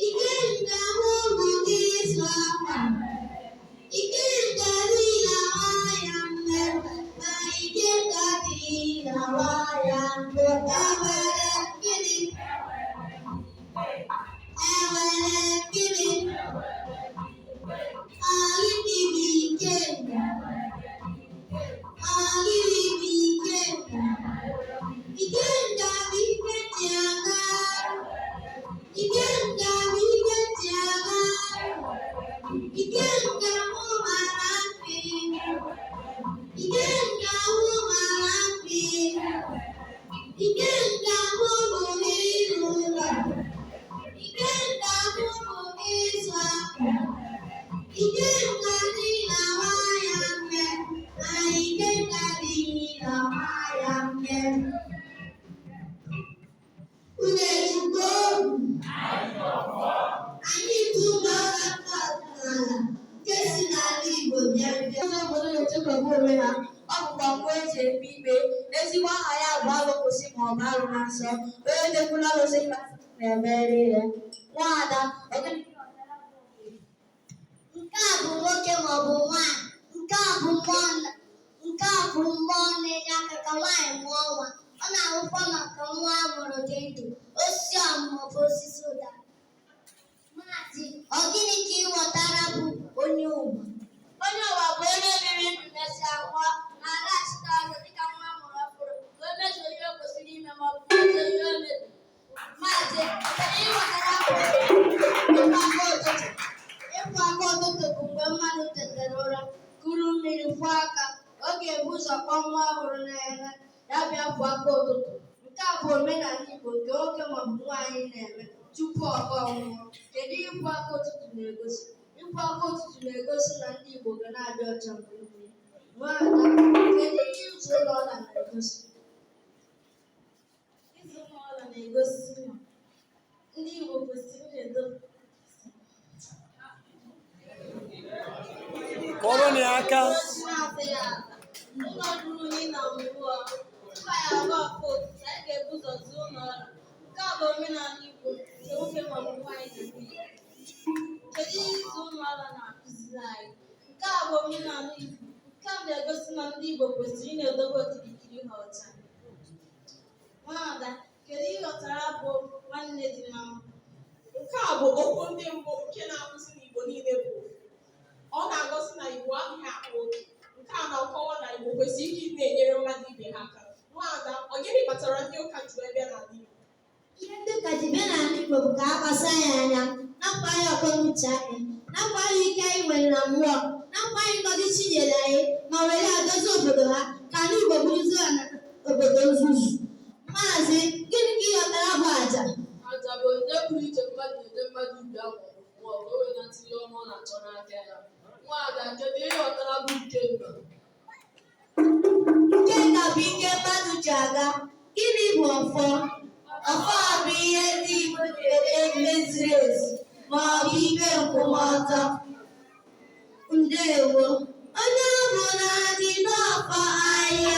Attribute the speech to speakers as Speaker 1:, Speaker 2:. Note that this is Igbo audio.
Speaker 1: Ikenga mụ bụ ịsụ akwa. Ikenga dị na nwaya nne, ma ikenga dị na nwaya mbụ. Enwere gịnị? Enwere gịnị? Ọ gịnị bụ ikenga? Ọ gịnị bụ ikenga? Ikenga bụ ike ji aga. Ikenga bụ ike ji aga. Ikenga mụ mara mkpi. Ikenga mụ mara mkpi. Ikenga mụ bụ ịrụ ụlọ. Ikenga mụ bụ ịsụ akwa. Ikenga dị na nwaya nne, ma ikenga dị na nwaya nne. Unu ejikwa ogu? Anyị bụ ụmụaka ọdịnala nke si n'ala Igbo bịa.
Speaker 2: Ndị obodo na-echekwaba onwe ha. Ọ bụkwa mgbe e ji ekpe ikpe. Ezigbo aha ya bụ alụkwụsị maọbụ alụ na nsọ. Onye jekwuru alụsị na-emeri ya. Nwaada, ọ gịnị?
Speaker 1: Nke a bụ nwoke maọbụ nwaanyị. Nke a bụ mmụọ na-enye aka ka nwaanyị mụọ nwa. Ọ na-ahụkwa maka nwa a mụrụ dị ndụ, osisi ọmụ maọbụ osisi ụdara. Maazị, ọ gịnị ka ị ghọtara bụ onye ụwa?
Speaker 2: Onye ụwa bụ onye biri ndụ mesịa nwụọ ma laghachite ọzọ dịka nwa a mụrụ ọhụrụ ka o mezuo ihe o kwesịrị ime ma ọ bụ mezuo ihe o mebiri. Maazị, kedu ihe ị ghọtara bụ
Speaker 1: Ịkwụ aka ụtụtụ? Ịkwụ aka ụtụtụ bụ mgbe mmadụ tetara ụra, kuru mmiri kwụọ aka. Ọ ga-ebu ụzọ kpọọ nwa ọ hụrụ n'anya ya bịa kwụọ aka ụtụtụ. Nke a bụ omenala Igbo nke nwoke maọbụ nwaanyị na-eme tupu ọ gaa ọmụgwọ. Kedu ihe ịkwụ aka ụtụtụ na-egosi? Ịkwụ aka ụtụtụ na-egosi na ndị Igbo ga na-adị ọcha mgbe niile. Nwaada, kedu ihe ịzụ ụlọ ọla na-egosi?
Speaker 2: Ịzụ ụmụ ọla na-egosi na ndị Igbo kwesịrị ịna-edo
Speaker 3: Kụọrọnụ ya aka.
Speaker 2: Ụlọ ruru unyi na mmụọ. Tupu anyị agọ ọfọ ụtụtụ, anyị ga-ebu ụzọ zụọ ụlọ ọla. Nke a bụ omenala Igbo nke nwoke maọbụ nwaanyị na-eme. Kedu ihe ịzụ ụlọ ọla na-akụziri anyị? Nke a bụ omenala Igbo. Nke a na-egosi na ndị Igbo kwesịrị ị na-edobe okirikiri ha ọcha. Nwaada, kedu ihe ị ghọtara bụ nwanne dị na mba?
Speaker 4: Nke a bụ okwu ndị mbụ nke na-akụzi na Igbo niile bụ ofu. Ọ na-agosi na Igbo adịghị akpa oke. Nke a na-akọwa na Igbo kwesịrị ịdị na-enyere mmadụ ibe ha aka. Nwaada, ọ gịnị kpatara ndị ụka ji wee bịa n'ala Igbo?
Speaker 1: Ihe ndị ụka ji bịa n'ala Igbo bụ ka a kpasa anyị anya, napụ anyị akọ na uche anyị, napụ anyị ike anyị nwere na mmụọ, napụ anyị ngọzi chi nyere anyị, ma were ya dozie obodo ha ka ala Igbo bụrụzie obodo nzuzu. Maazị, gịnị ka ị ghọtara bụ àjà?
Speaker 2: Aja bụ onyinye pụrụ iche mmadụ na-enye mmadụ ibe ya maọbụ mmụọ ka o wee nata ihe ọma ọ na-achọ n'aka ya. Nwaada, kedu ihe ị ghọtara bụ ikenga?
Speaker 1: Ikenga bụ ike mmadụ ji aga. Gịnị bụ ọfọ? Ọfọ bụ ihe ndị Igbo ji ekpe ikpe ziri ezi ma ọ bụ ikpe nkwụmọtọ. Ndewo. Onye ọbụla ji n'ọfọ anyị.